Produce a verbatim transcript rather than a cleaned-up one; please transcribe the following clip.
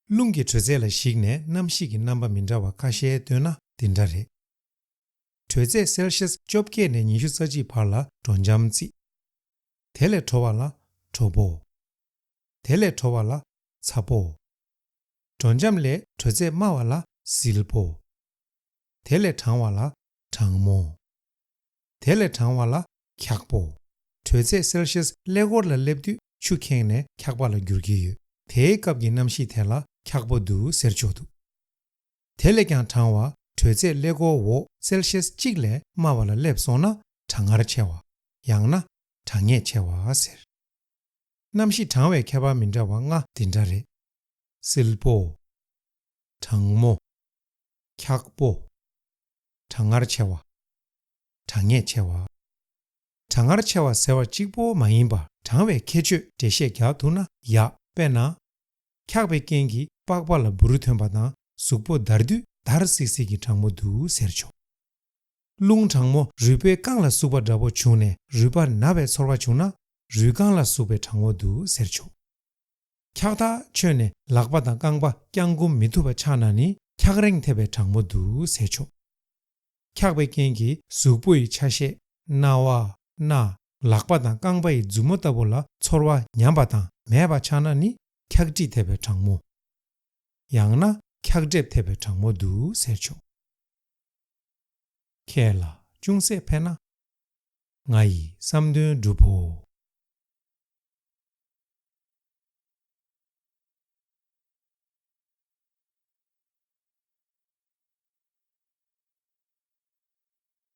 རླུང་གི་དྲོད་ཚད་ལ་གཞིགས་ནས་གནམ་གཤིས་ཀྱི་རྣམ་པ་མི་འདྲ་བ་ཁ་ཤས་སྟོན་ན་འདི་འདྲ་རེད། དྲོད་ཚད་སེལ་ཤེས་བཅོ་བརྒྱད་ནས་ཉི་ཤུ་རྩ་གཅིག་བར་ལ་དྲོ་འཇམ་བརྩི། དེ་ལས་དྲོ་བ་ལ་དྲོ་པོ། དེ་ལས་དྲོ་བ་ལ་ཚ་པོ། དྲོ་འཇམ་ལས་དྲོད་ཚད་དམའ་བ་ལ་བསིལ་པོ། དེ་ལས་གྲང་བ་ལ་གྲང་མོ། དེ་ལས་གྲང་བ་ལ་འཁྱག་པོ། དྲོད་ཚད་སེལ་ཤེས་ཀླད་ཀོར་ལ་སླེབས་དུས་ཆུ་ཁེངས་ནས་འཁྱག་པ་ལ་འགྱུར་གྱི་ཡོད། དེའི་སྐབས་ཀྱི་གནམ་གཤིས་དེ་ལ་འཁྱག་པོ་འདུག་ཟེར་ཆོག་འདུག། དེ་ལས་ཀྱང་གྲང་བ་དྲོད་ཚད་ཀླད་ཀོར་འོག་སེལ་ཤེས་གཅིག་ལས་དམའ་བ་ལ་སླེབས་སོང་ན་གྲང་ངར་ཆེ་བ། ཡང་ན་གྲང་ངད་ཆེ་བ་ཟེར། གནམ་གཤིས་གྲང་བའི་ཁྱད་པར་མི་འདྲ་བ་ལྔ་འདི་འདྲ་རེད། བསིལ་པོ། གྲང་མོ། འཁྱག་པོ། གྲང་ངར་ཆེ་བ། གྲང་ངད་ཆེ་བ། གྲང་ངར་ཆེ་བ་ཟེར་བ་གཅིག་པོ་མ་ཡིན་པར་གྲང་བའི་ཁྱད་ཆོས་འགྲེལ་བཤད་རྒྱག་ཐུབ་ན་ཡག། དཔེར་ན། འཁྱག་པའི་རྐྱེན་གྱིས་པགས་པ་ལ་འབུར་ཐོན་པ་དང་གཟུགས་པོ་འདར་དུས་འདར་སིག་སིག་གི་གྲང་མོ་འདུག་ཟེར་ཆོག། རླུང་གྲང་མོ་རུས་པའི་རྐང་ལ་ཟུག་པ་འདྲ་པོ་བྱུང་ནས་རུས་པ་ན་བའི་ཚོར་བ་བྱུང་ན་རུས་རྐང་ལ་ཟུག་པའི་གྲང་མོ་འདུག་ཟེར་ཆོག། འཁྱག་ཐག་ཆོད་ནས་ལག་པ་དང་རྐང་པ་བརྐྱང་བསྐུམ་མི་ཐུབ་པ་ཆགས་ན་ནི་འཁྱག་རེངས་ཐེབས་པའི་གྲང་མོ་འདུག་ཟེར་ཆོག། འཁྱག་པའི་རྐྱེན་གྱིས་གཟུགས་པོ་ཡི་ཆ་ཤས་རྣ་བ། སྣ། ལག་པ་དང་རྐང་པ་ཡི་མཛུབ་མོ་ལྟ་བུ་ལ་ཚོར་བ་ཉམས་པ་དང་མེད་པ་ཆགས་ན་ནི་འཁྱག་དྲི་ཐེབས་པའི་གྲང་མོ། ཡང་ན་འཁྱག་ལྡེབ་ཐེབས་པའི་གྲང་མོ་འདུག་ཟེར་ཆོག། ཁྱེད་ལ་ཅུང་ཟད་ཕན་ན། ང་ཡི་བསམ་དོན་འགྲུབ་བོ།